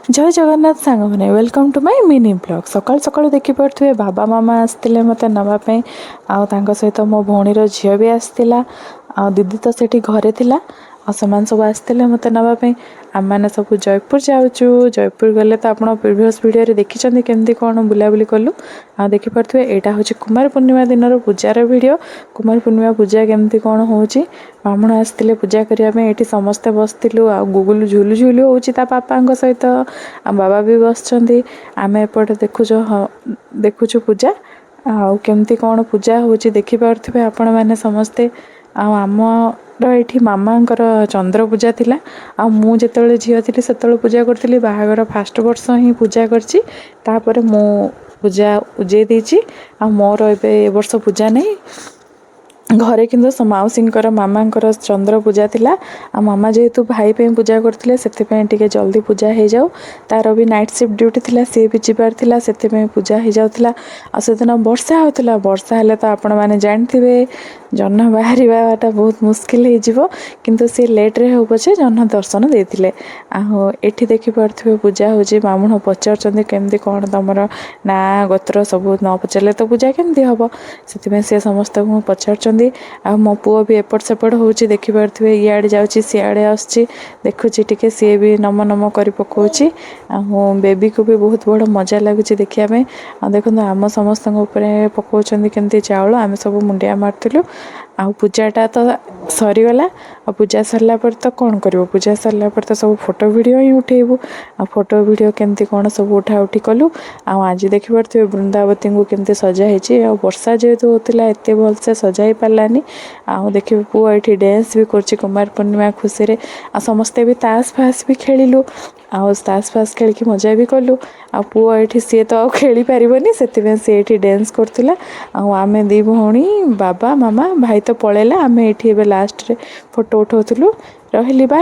ଜୟ ଜଗନ୍ନାଥ ସାଙ୍ଗମାନେ, welcome to my mini vlog। ସକାଳୁ ସକାଳୁ ଦେଖିପାରୁଥିବେ, ବାବା ମାମା ଆସିଥିଲେ ମୋତେ ନେବା ପାଇଁ ଆଉ ତାଙ୍କ ସହିତ ମୋ ଭଉଣୀର ଝିଅ ବି ଆସିଥିଲା ଆଉ ଦିଦି ତ ସେଠି ଘରେ ଥିଲା। ଆଉ ସେମାନେ ସବୁ ଆସିଥିଲେ ମୋତେ ନେବା ପାଇଁ। ଆମେମାନେ ସବୁ ଜୟପୁର ଯାଉଛୁ। ଜୟପୁର ଗଲେ ତ ଆପଣ ପ୍ରିଭିୟସ୍ ଭିଡ଼ିଓରେ ଦେଖିଛନ୍ତି କେମିତି କ'ଣ ବୁଲାବୁଲି କଲୁ। ଆଉ ଦେଖିପାରୁଥିବେ, ଏଇଟା ହେଉଛି କୁମାର ପୂର୍ଣ୍ଣିମା ଦିନର ପୂଜାର ଭିଡ଼ିଓ। କୁମାର ପୂର୍ଣ୍ଣିମା ପୂଜା କେମିତି କ'ଣ ହେଉଛି। ବ୍ରାହ୍ମଣ ଆସିଥିଲେ ପୂଜା କରିବା ପାଇଁ। ଏଇଠି ସମସ୍ତେ ବସିଥିଲୁ ଆଉ ଗୁଗୁଲୁ ଝୁଲୁ ଝୁଲୁ ହେଉଛି ତା ବାପାଙ୍କ ସହିତ ଆଉ ବାବା ବି ବସିଛନ୍ତି। ଆମେ ଏପଟେ ଦେଖୁଛୁ, ହଁ, ଦେଖୁଛୁ ପୂଜା ଆଉ କେମିତି କ'ଣ ପୂଜା ହେଉଛି ଦେଖିପାରୁଥିବେ ଆପଣମାନେ ସମସ୍ତେ। ଆଉ ଆମର ଏଇଠି ମାମାଙ୍କର ଚନ୍ଦ୍ର ପୂଜା ଥିଲା। ଆଉ ମୁଁ ଯେତେବେଳେ ଝିଅ ଥିଲି, ସେତେବେଳେ ପୂଜା କରୁଥିଲି। ବାହାଘର ଫାଷ୍ଟ ବର୍ଷ ହିଁ ପୂଜା କରିଛି। ତାପରେ ମୁଁ ପୂଜା ଉଜେଇ ଦେଇଛି। ଆଉ ମୋର ଏବେ ଏ ବର୍ଷ ପୂଜା ନାହିଁ ଘରେ, କିନ୍ତୁ ମାଉସୀଙ୍କର, ମାମାଙ୍କର ଚନ୍ଦ୍ର ପୂଜା ଥିଲା। ଆଉ ମାମା ଯେହେତୁ ଭାଇ ପାଇଁ ପୂଜା କରୁଥିଲେ, ସେଥିପାଇଁ ଟିକେ ଜଲ୍ଦି ପୂଜା ହେଇଯାଉ। ତାର ବି ନାଇଟ୍ ସିଫ୍ଟ ଡ୍ୟୁଟି ଥିଲା, ସିଏ ବି ଯିବାର ଥିଲା, ସେଥିପାଇଁ ପୂଜା ହେଇଯାଉଥିଲା। ଆଉ ସେଦିନ ବର୍ଷା ହେଉଥିଲା। ବର୍ଷା ହେଲେ ତ ଆପଣମାନେ ଜାଣିଥିବେ, ଜହ୍ନ ବାହାରିବାଟା ବହୁତ ମୁସ୍କିଲ ହେଇଯିବ। କିନ୍ତୁ ସିଏ ଲେଟ୍ରେ ହେଉ ପଛେ ଜହ୍ନ ଦର୍ଶନ ଦେଇଥିଲେ। ଆଉ ଏଠି ଦେଖିପାରୁଥିବେ, ପୂଜା ହେଉଛି। ବ୍ରାହ୍ମଣ ପଚାରୁଛନ୍ତି, କେମିତି କ'ଣ ତମର ନାଁ ଗୋତ୍ର ସବୁ ନ ପଚାରିଲେ ତ ପୂଜା କେମିତି ହେବ? ସେଥିପାଇଁ ସେ ସମସ୍ତଙ୍କୁ ପଚାରୁଛନ୍ତି। ଆଉ ମୋ ପୁଅ ବି ଏପଟ ସେପଟ ହେଉଛି, ଦେଖିପାରୁଥିବେ। ଇଆଡ଼େ ଯାଉଛି, ସିଆଡ଼େ ଆସୁଛି, ଦେଖୁଛି ଟିକେ, ସିଏ ବି ନମ ନମ କରି ପକାଉଛି। ଆଉ ବେବିକୁ ବି ବହୁତ ବଡ଼ ମଜା ଲାଗୁଛି ଦେଖିବା ପାଇଁ। ଆଉ ଦେଖନ୍ତୁ, ଆମ ସମସ୍ତଙ୍କ ଉପରେ ପକାଉଛନ୍ତି କେମିତି ଚାଉଳ। ଆମେ ସବୁ ମୁଣ୍ଡିଆ ମାରୁଥିଲୁ। ଆଉ ପୂଜାଟା ତ ସରିଗଲା। ଆଉ ପୂଜା ସରିଲା ପରେ ତ କ'ଣ କରିବ? ପୂଜା ସରିଲା ପରେ ତ ସବୁ ଫଟୋ ଭିଡ଼ିଓ ହିଁ ଉଠେଇବୁ। ଆଉ ଫଟୋ ଭିଡ଼ିଓ କେମିତି କ'ଣ ସବୁ ଉଠା ଉଠି କଲୁ। ଆଉ ଆଜି ଦେଖିପାରୁଥିବେ, ବୃନ୍ଦାବତୀଙ୍କୁ କେମିତି ସଜା ହେଇଛି। ଆଉ ବର୍ଷା ଯେହେତୁ ହେଉଥିଲା, ଏତେ ଭଲସେ ସଜା ହେଇପାରିଲାନି। ଆଉ ଦେଖିବେ, ପୁଅ ଏଇଠି ଡ୍ୟାନ୍ସ ବି କରୁଛି କୁମାର ପୂର୍ଣ୍ଣିମା ଖୁସିରେ। ଆଉ ସମସ୍ତେ ବି ତାସ ଫାସ ବି ଖେଳିଲୁ। ଆଉ ତାସ ଫାସ ଖେଳିକି ମଜା ବି କଲୁ। ଆଉ ପୁଅ ଏଇଠି, ସିଏ ତ ଆଉ ଖେଳିପାରିବନି, ସେଥିପାଇଁ ସିଏ ଏଇଠି ଡ୍ୟାନ୍ସ କରୁଥିଲା। ଆଉ ଆମେ ଦୁଇ ଭଉଣୀ, ବାବା, ମାମା, ଭାଇ ତ ପଳେଇଲା, ଆମେ ଏଇଠି ଏବେ ଲାଷ୍ଟରେ ଫଟୋ ଉଠାଉଥିଲୁ। ରହିଲି, ବାଏ।